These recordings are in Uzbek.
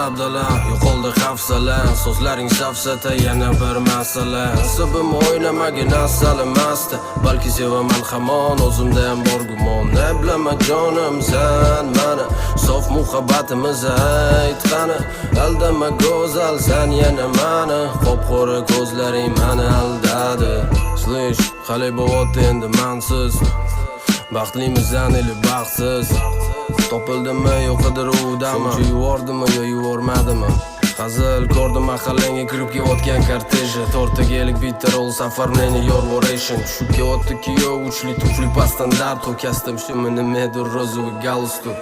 Dabdala, yo'qoldi hafsala. So'zlaring safsata, yana bir masala. Asabim o'ynamagin, asalim asti. Balki sevaman hamon, o'zimda ham bor gumon. Ne bilaman, jonim, san mani. Sof muhabbatimiz aytqani. Aldama, go'zal, san yana mani. Qop-qora ko'zlaring mani aldadi. Слышь, qalay bo'lyapti endi mansiz? Baxtlimisan или baxtsiz? Topildimi yo qidiruvdami? Sovchi yubordimi yo yubormadimi? Hazil ko'rdim mahallangga kirib kelayotgan korteji. To'rtta Gelik, bitta Rolls, оформление yorvoration. Tushib kelyapti kuyov uchli tufli по стандарту. Костюм shimi, nimadir, розовый галстук.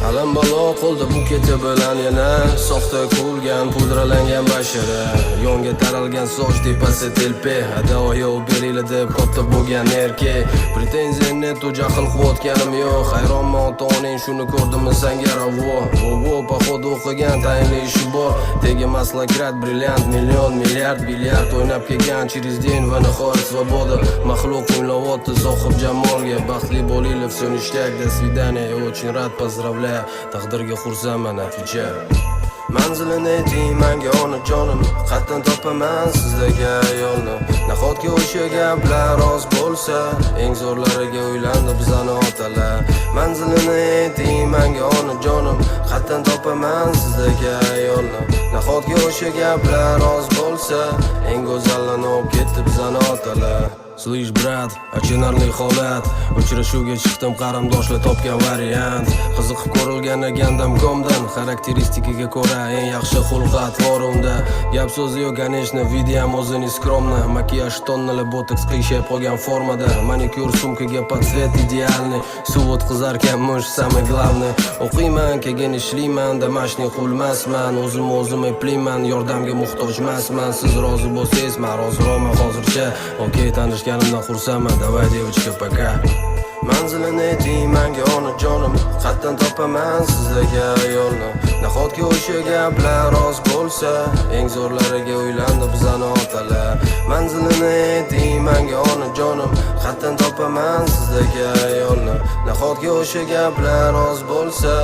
Alam balo qo'lda buketi bilan yana. Soxta kulgan, pudralangan bashara. Yonga taralgan soch, tepasi telpe. Ado yo'l beringlar deb katta bo'lgan erkak. Претензия нету, jahl qilayotganim yo'q. Hayronman, ota onang shuni ko'rdimi sanga ravo? Во, походу, o'qigan, tayinli ishi bor. Tegi maslakrat, brilliant, million, milliard, billiard o'ynab kelgan. Через день va nihoyat свобода. Maxluq o'ylayapti sohib jamolga. Baxtli bo'linglar, все ништяк, до свидания. Я очень рад, поздравляю. Taqdirga xursandman, отвечаю. Manzilini ayting manga, onajonim. Qayerdan topaman sizdagi ayolni? Nahotki o'sha gaplar rost bo'lsa? Eng zo'rlariga uylandi bizani otalar. Manzilini ayting manga, onajonim. Qayerdan topaman sizdagi ayolni? Nahotki o'sha gaplar rost bo'lsa? Eng go'zalini olib ketdi bizani otalar. Слышь, брат, achinarli holat. Uchrashuvga chiqdim, qarindoshlar topgan variant. Qiziqib ko'rilgan gandam komdan. Xarakteristikaga ko'ra eng yaxshi xulq atvor unda. Gap so'zi yo'q, конечно, вид i ham o'zini скромно. Makiyaj tonnala, botoks, qiyshayib qolgan formada. Manikyur, sumkaga под цвет идеальный. Suv o'tkazarkanmish, самый главный. O'qiyman, keyin ishlayman, домашний qulmasman. O'zim o'zim eplayman, yordamga muhtoj emasman. Siz rozi bo'lsangiz, man roziroqman hozircha. Okey, tanishganimdan xursandman. Давай, девочка, пока. Manzilini ayting manga, onajonim. Qayerdan topaman sizdagi ayolni? Nahotki o'sha gaplar rost bo'lsa? Eng zo'rlariga uylandi bizani otalar. Manzilini ayting manga, onajonim. Qayerdan topaman sizdagi ayolni? Nahotki o'sha gaplar rost bo'lsa?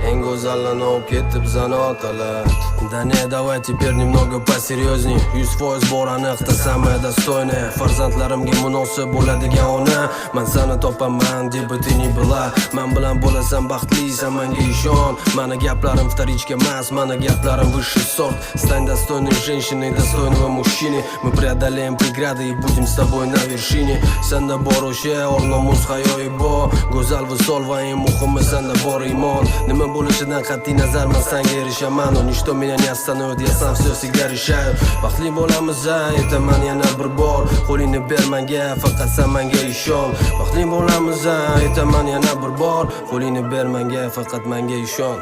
Eng go'zalini olib ketdi bizani otalar. Да не, давай теперь немного посерьезней. 100% bor aniq, та самая достойная. Farzandlarimga munosib bo'ladigan ona. Man sani topaman, где бы ты ни была. Man bilan bo'lasan, baxtlisan, manga ishon. Mani gaplarim вторичка emas, mani gaplarim высший сорт. Стань достойной женщиной, достойного мужчины. Мы преодолеем преграды и будем с тобой на вершине. Senda bor o'sha or nomus, hayoyi bor. Go'zal visol va eng muhimi, senda bor iymon. Nima bo'lishidan qat'iy nazar, man sanga erishaman. Но ничто меня не остановит, я сам все всегда решаю. Baxtli bo'lamiz, aytaman yana bir bor. Qo'lingni ber menga, faqat san menga ishon. Baxtli bo'lamiz, aytaman yana bir bor. Qo'lingni ber menga, faqat menga ishon.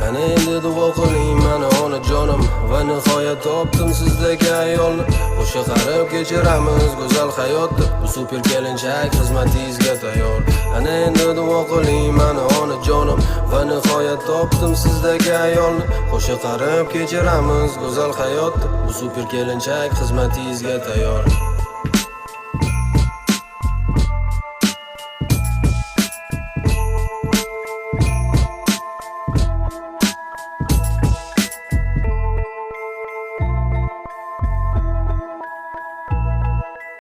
Ana endi duo qiling mani, onajonim. Va nihoyat topdim sizdagi ayolni. Qo'sha qarib kechiramiz go'zal hayotni. Bu super kelinchak xizmatingizga tayyor. Ana endi duo qiling mani, onajonim. Va nihoyat topdim sizdagi ayolni. Qo'sha qarib kechiramiz go'zal hayotni. Bu super kelinchak xizmatingizga tayyor.